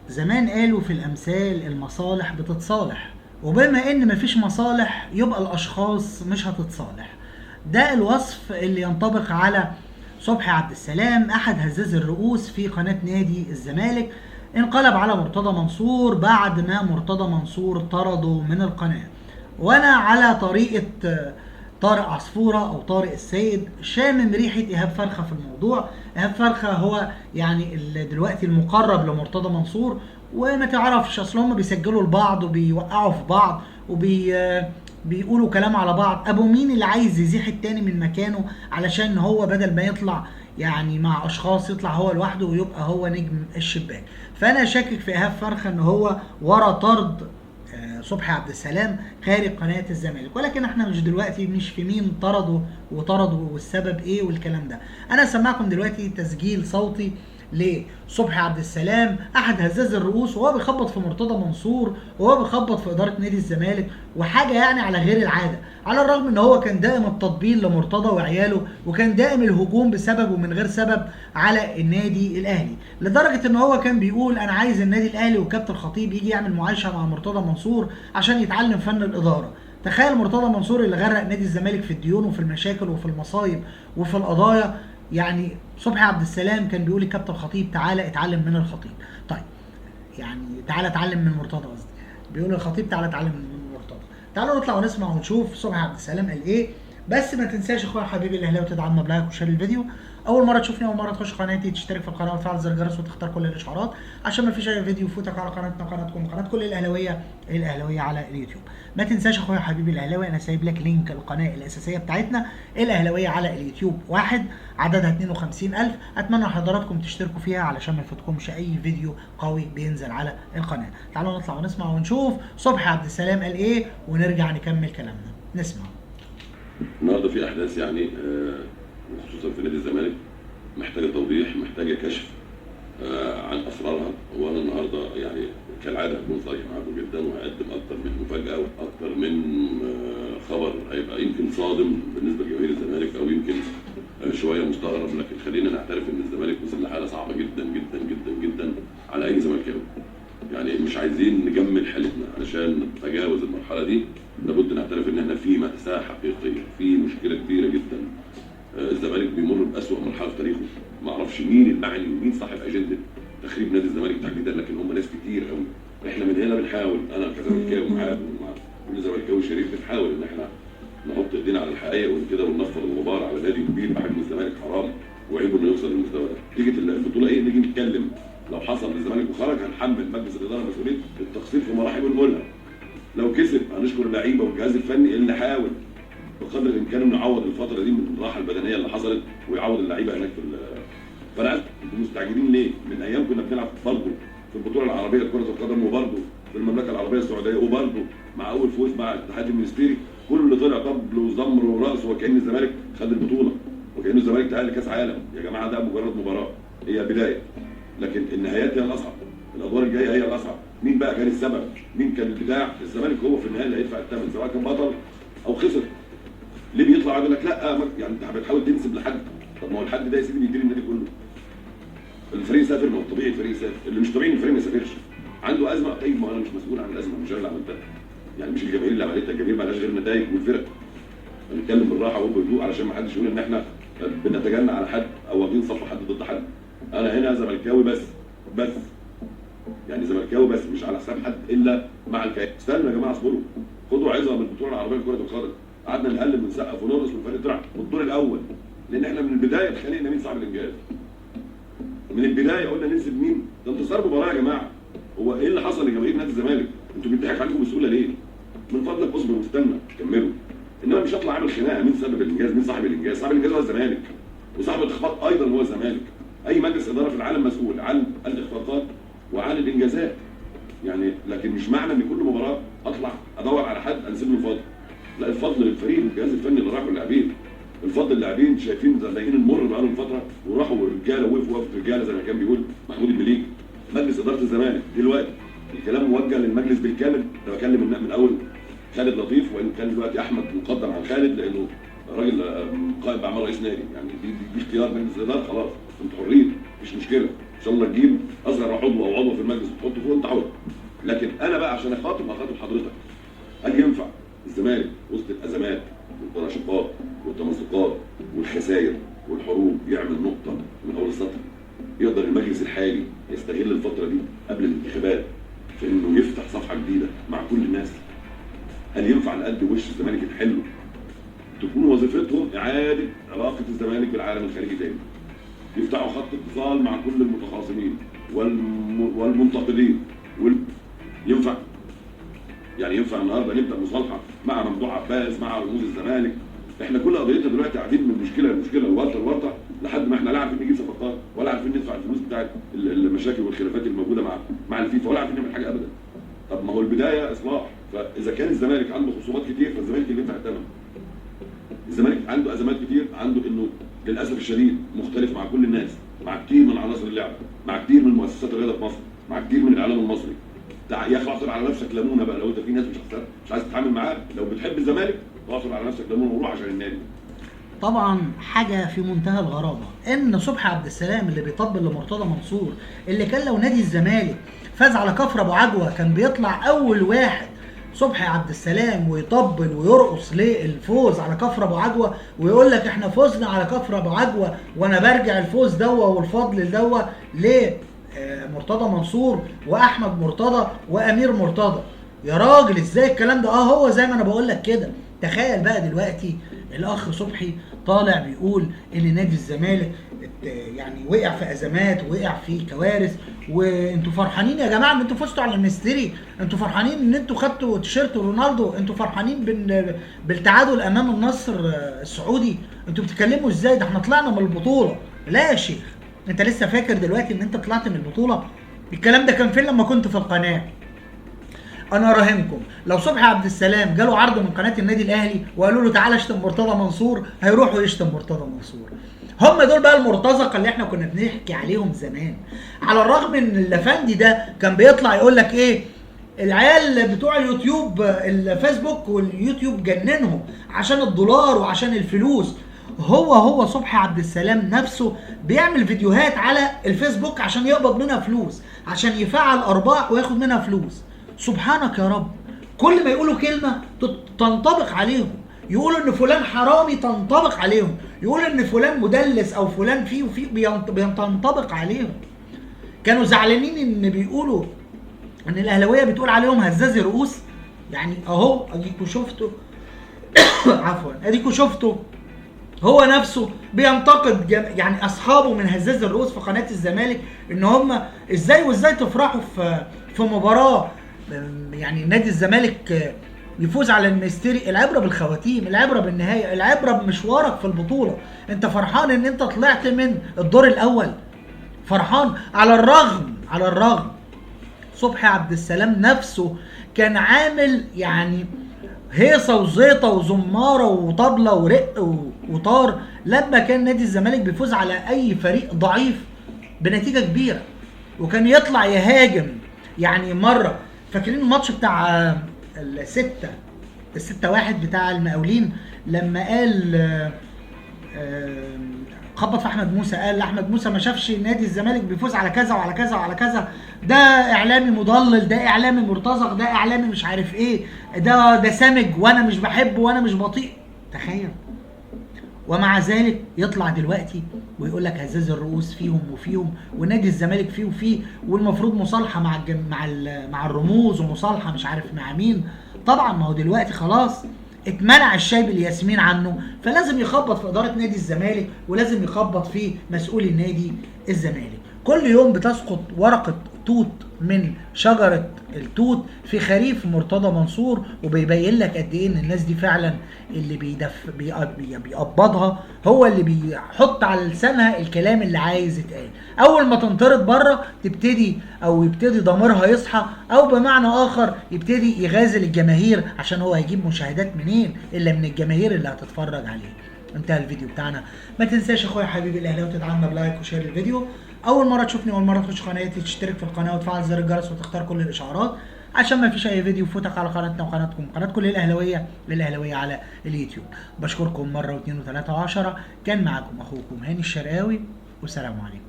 زمان قالوا في الأمثال المصالح بتتصالح، وبما إن مفيش مصالح يبقى الأشخاص مش هتتصالح. ده الوصف اللي ينطبق على صبحي عبد السلام أحد هزاز الرؤوس في قناة نادي الزمالك. انقلب على مرتضى منصور بعد ما مرتضى منصور طرده من القناة. وأنا على طريقة طارق عصفورة أو طارق السيد شامم ريحة إيهاب فرخة في الموضوع. إيهاب فرخة هو يعني دلوقتي المقرب لمرتضى منصور، وما تعرفش أصل هم بيسجلوا لبعض وبيوقعوا في بعض وبيقولوا كلام على بعض. أبو مين اللي عايز يزيح التاني من مكانه علشان هو بدل ما يطلع يعني مع أشخاص يطلع هو لوحده ويبقى هو نجم الشباك. فأنا شاكك في إيهاب فرخة إن هو ورا طرد صبحي عبد السلام خارج قناة الزمالك، ولكن احنا مش دلوقتي مش في مين طرده وطرده والسبب ايه والكلام ده. انا سمعكم دلوقتي تسجيل صوتي لصبحي عبد السلام احد هزاز الرؤوس وهو بيخبط في مرتضى منصور وهو بيخبط في ادارة نادي الزمالك، وحاجه يعني على غير العادة، على الرغم ان هو كان دائم التطبيل لمرتضى وعياله وكان دائم الهجوم بسبب ومن غير سبب على النادي الاهلي، لدرجة ان هو كان بيقول انا عايز النادي الاهلي وكابتن الخطيب يجي يعمل معايشه مع مرتضى منصور عشان يتعلم فن الادارة. تخيل مرتضى منصور اللي غرق نادي الزمالك في الديون وفي المشاكل وفي المصايب وفي القضايا، يعني صبحي عبد السلام كان بيقول للكابتن الخطيب تعالى اتعلم من الخطيب. طيب يعني تعالى اتعلم من مرتضى، قصدي بيقول للخطيب تعالى اتعلم من مرتضى. تعالوا نطلع ونسمع ونشوف صبحي عبد السلام قال ايه. بس ما تنساش اخويا حبيبي الاهلاوي تدعمنا ب like و share الفيديو. اول مرة تشوفني، اول مرة تخش قناتي، تشترك في القناة وتفعل زر الجرس وتختار كل الاشعارات عشان ما فيش اي فيديو يفوتك على قناتنا وقناتكم وقناة كل الاهلاوية الاهلاوية على اليوتيوب. ما تنساش اخويا حبيبي الاهلاوي انا سايب لك link القناة الاساسية بتاعتنا الاهلاوية على اليوتيوب واحد، عددها 52,000. اتمنى حضراتكم تشتركوا فيها علشان ما يفوتكمش اي فيديو قوي بينزل على القناة. تعالوا نطلع ونسمع ونشوف صبحي عبد السلام قال ايه ونرجع نكمل كلامنا. نسمع. النهارده في احداث يعني وخصوصا في نادي الزمالك محتاجه توضيح، محتاجه كشف عن اسرارها. وانا النهارده يعني كالعادة هكون صريح معاكم جدا، وهقدم اكتر من مفاجاة واكتر من خبر هيبقى يمكن صادم بالنسبة لجماهير الزمالك او يمكن شوية مستغرب، لكن خلينا نعترف ان الزمالك وصل لحاله صعبة جدا جدا جدا جدا على اي زملكاوي. يعني مش عايزين نجمل حالتنا علشان نتجاوز المرحلة دي، لابد نعترف ان احنا في مأساة حقيقية، في مشكلة كبيرة جدا. الزمالك بيمر بأسوأ مرحلة في تاريخه، ما اعرفش مين المعني ومين صاحب اجندة تخريب نادي الزمالك تحديدا، لكن هم ناس كتير قوي. احنا من هنا بنحاول، انا كزملكاوي معاكم ومع كل زملكاوي شريف بنحاول ان احنا نحط ايدينا على الحقائق وكده وننفض الغبار على نادي كبير بحجم الزمالك، حرام وعيب انه يوصل للمستوى ده. تيجي البطولة ايه نيجي نتكلم، لو حصل للزمالك وخرج هنحمل مجلس الادارة مسؤولية التقصير في مراحل ونقولها. لو كسب هنشكر اللعيبة والجهاز الفني اللي حاول بقدر الامكان انه يعوض الفترة دي من الراحة البدنية اللي حصلت ويعوض اللعيبة هناك في. فانا عارف انتوا مستعجلين ليه؟ من ايام كنا بنلعب برضه في البطولة العربية لكرة القدم، وبرضه في المملكة العربية السعودية، وبرضه مع اول فوز مع الاتحاد المنستيري، كل اللي طلع طبل وزمر ورقص وكأن الزمالك خد البطولة وكأن الزمالك تأهل لكاس عالم. يا جماعة ده مجرد مباراة، هي بداية، لكن النهايات هي الاصعب، الادوار الجاية هي الاصعب. مين بقى كان السبب؟ مين كان البتاع؟ الزمالك هو في النهاية اللي هيدفع الثمن سواء كان بطل او خسر. ليه بيطلع يقول لك لا؟ يعني انت بتحاول تنسب لحد، طب ما هو الحد ده يا سيدي بيدير النادي كله. الفريق سافر، ما هو طبيعي الفريق سافر، اللي مش طبيعي ان الفريق ما يسافرش. عنده ازمة، طيب ما انا مش مسؤول عن الازمة، مش انا اللي عملتها. يعني مش الجماهير اللي عملتها، الجماهير ما لهاش غير النتائج والفرق. هنتكلم بالراحة وبهدوء علشان ما حدش يقول ان احنا بنتجنى على حد او واخدين صف حد ضد حد. انا هنا زملكاوي بس يعني زملكاوي بس، مش على حساب حد الا مع الكيان. استنوا يا جماعة، اصبروا، خدوا عظه من البطولة العربية لكرة القدم. قعدنا نقلب ونسقف ونرقص والفريق طلع من الدور الاول، لان احنا من البداية اتخانقنا مين صاحب الانجاز. من البداية قلنا ننسب مين؟ ده انتصار مباراة يا جماعة. هو ايه اللي حصل لجماهير نادي الزمالك؟ انتوا بيضحك عليكم بسهولة ليه؟ من فضلك اصبر واستنى كملوا. انما مش هطلع عامل خناقه مين سبب الانجاز، مين صاحب الانجاز. صاحب الانجاز هو الزمالك، وصاحب الاخفاق ايضا هو الزمالك. اي مجلس ادارة في العالم مسؤول عن الاخفاقات وعن الانجازات. يعني لكن مش معنى ان كل مباراة اطلع ادور على حد انسب له الفضل. لا، الفضل للفريق والجهاز الفني اللي راحوا اللاعبين. الفضل اللاعبين شايفين لاقيين المر بقالهم فترة وراحوا الرجالة وقفوا وقفه رجاله زي ما كان بيقول محمود المليجي. مجلس ادارة الزمالك دلوقتي الكلام موجه للمجلس بالكامل. انا بكلم من اول خالد لطيف، وان كان دلوقتي احمد مقدم عن خالد لانه راجل قائم باعمال رئيس نادي، يعني دي اختيار مجلس الادارة، خلاص انتوا حرين مفيش مشكلة. ان شاء الله تجيب اصغر عضو او عضو في المجلس وتحطه فوق، انت حر. لكن انا بقى عشان اخاطب هخاطب حضرتك. هل ينفع الزمالك وسط الازمات والتراشقات والتمزقات والخسائر والحروب يعمل نقطة من اول السطر؟ يقدر المجلس الحالي يستغل الفترة دي قبل الانتخابات في انه يفتح صفحة جديدة مع كل الناس؟ هل ينفع نقدم وش الزمالك الحلو تكون وظيفتهم اعاده علاقة الزمالك بالعالم الخارجي تاني؟ يفتحوا خط اتصال مع كل المتخاصمين والمنتقدين ينفع؟ يعني ينفع النهارده نبدا مصالحه مع ممدوح عباس، مع رموز الزمالك؟ احنا كل قضيتنا دلوقتي قاعدين من مشكلة لمشكلة، لورطه لورطه، لحد ما احنا لا عارفين نجيب صفقات ولا عارفين ندفع الفلوس بتاعت المشاكل والخلافات الموجودة مع الفيفا، ولا عارفين نعمل حاجة ابدا. طب ما هو البداية اصلاح. فاذا كان الزمالك عنده خصومات كتير فالزمالك اللي يدفع الثمن. الزمالك عنده ازمات كتير، عنده انه للاسف الشديد مختلف مع كل الناس، مع كتير من عناصر اللعبة، مع كتير من مؤسسات الرياضة في مصر، مع كتير من الاعلام المصري. يا اخي اعصر على نفسك ليمونه بقى، لو انت في ناس مش عايز تتعامل معاها، لو بتحب الزمالك اعصر على نفسك ليمونه وروح عشان النادي. طبعا حاجة في منتهى الغرابة ان صبحي عبد السلام اللي بيطبل لمرتضى منصور، اللي كان لو نادي الزمالك فاز على كفر ابو عجوه كان بيطلع اول واحد صبحي عبد السلام ويطبل ويرقص للفوز على كفر ابو عجوه ويقول لك احنا فزنا على كفر ابو عجوه وانا برجع الفوز دوا والفضل دوا لمرتضى منصور واحمد مرتضى وامير مرتضى. يا راجل ازاي الكلام ده؟ هو زي ما انا بقول لك كده. تخيل بقى دلوقتي الاخ صبحي طالع بيقول ان نادي الزمالك يعني وقع في ازمات ووقع في كوارث، وانتوا فرحانين يا جماعة ان انتوا فزتوا على المستري، انتوا فرحانين ان انتوا خدتوا تيشيرت رونالدو، انتوا فرحانين بالتعادل امام النصر السعودي، انتوا بتتكلموا ازاي؟ ده احنا طلعنا من البطولة. لا يا شيخ، انت لسه فاكر دلوقتي ان انت طلعت من البطولة؟ الكلام ده كان فين لما كنت في القناة؟ انا راهنكم لو صبحي عبد السلام جاله عرض من قناة النادي الاهلي وقالوا له تعالى اشتم مرتضى منصور، هيروحوا يشتم مرتضى منصور. هم دول بقى المرتزقة اللي احنا كنا بنحكي عليهم زمان. على الرغم ان اللافندي ده كان بيطلع يقول لك ايه، العيال بتوع اليوتيوب الفيسبوك واليوتيوب جننهم عشان الدولار وعشان الفلوس. هو صبحي عبد السلام نفسه بيعمل فيديوهات على الفيسبوك عشان يقبض منها فلوس، عشان يفعل ارباح وياخد منها فلوس. سبحانك يا رب، كل ما يقولوا كلمة تنطبق عليهم، يقولوا ان فلان حرامي تنطبق عليهم، يقولوا ان فلان مدلس او فلان فيه وفيه بينطبق عليهم. كانوا زعلانين ان بيقولوا ان الاهلاوية بتقول عليهم هزاز رؤوس. يعني اهو اديكوا شفتوا عفوا اديكوا شفتوا هو نفسه بينتقد يعني اصحابه من هزاز الرؤوس في قناة الزمالك ان هم ازاي وازاي تفرحوا في مباراة يعني نادي الزمالك يفوز على المستري. العبرة بالخواتيم، العبرة بالنهاية، العبرة بمشوارك في البطولة. انت فرحان ان انت طلعت من الدور الاول، فرحان. على الرغم صبحي عبد السلام نفسه كان عامل يعني هيصه وزيطه وزماره وطبله ورق وطار لما كان نادي الزمالك بيفوز على اي فريق ضعيف بنتيجة كبيرة، وكان يطلع يهاجم. يعني مرة فاكرين الماتش بتاع الستة واحد بتاع المقاولين لما قال خبط في احمد موسى، قال احمد موسى ما شافش نادي الزمالك بيفوز على كذا وعلى كذا وعلى كذا، ده اعلامي مضلل، ده اعلامي مرتزق، ده اعلامي مش عارف ايه، ده سامج وانا مش بحبه وانا مش بطيء. تخيل. ومع ذلك يطلع دلوقتي ويقول لك هزاز الرؤوس فيهم وفيهم، ونادي الزمالك فيه وفيه، والمفروض مصالحه مع مع الرموز ومصالحه مش عارف مع مين. طبعا ما هو دلوقتي خلاص اتمنع الشاي بالياسمين عنه، فلازم يخبط في ادارة نادي الزمالك ولازم يخبط في مسؤولي النادي الزمالك. كل يوم بتسقط ورقة توت من شجرة التوت في خريف مرتضى منصور، وبيبين لك قد ايه ان الناس دي فعلا اللي بيقبضها هو اللي بيحط على لسانها الكلام اللي عايز يتقال. اول ما تنطرد بره تبتدي او يبتدي ضميرها يصحى، او بمعنى اخر يبتدي يغازل الجماهير، عشان هو هيجيب مشاهدات منين الا من الجماهير اللي هتتفرج عليه. انتهى الفيديو بتاعنا. ما تنساش اخويا حبيبي الاهلاوي تدعمنا ب like و share الفيديو. اول مرة تشوفني، اول مرة تخش قناتي، تشترك في القناة وتفعل زر الجرس وتختار كل الاشعارات عشان ما فيش اي فيديو يفوتك على قناتنا وقناتكم، قناة كل الاهلاوية للاهلاويه على اليوتيوب. بشكركم مرة واثنين وثلاثة وعشرة. كان معاكم اخوكم هاني الشرقاوي، والسلام عليكم.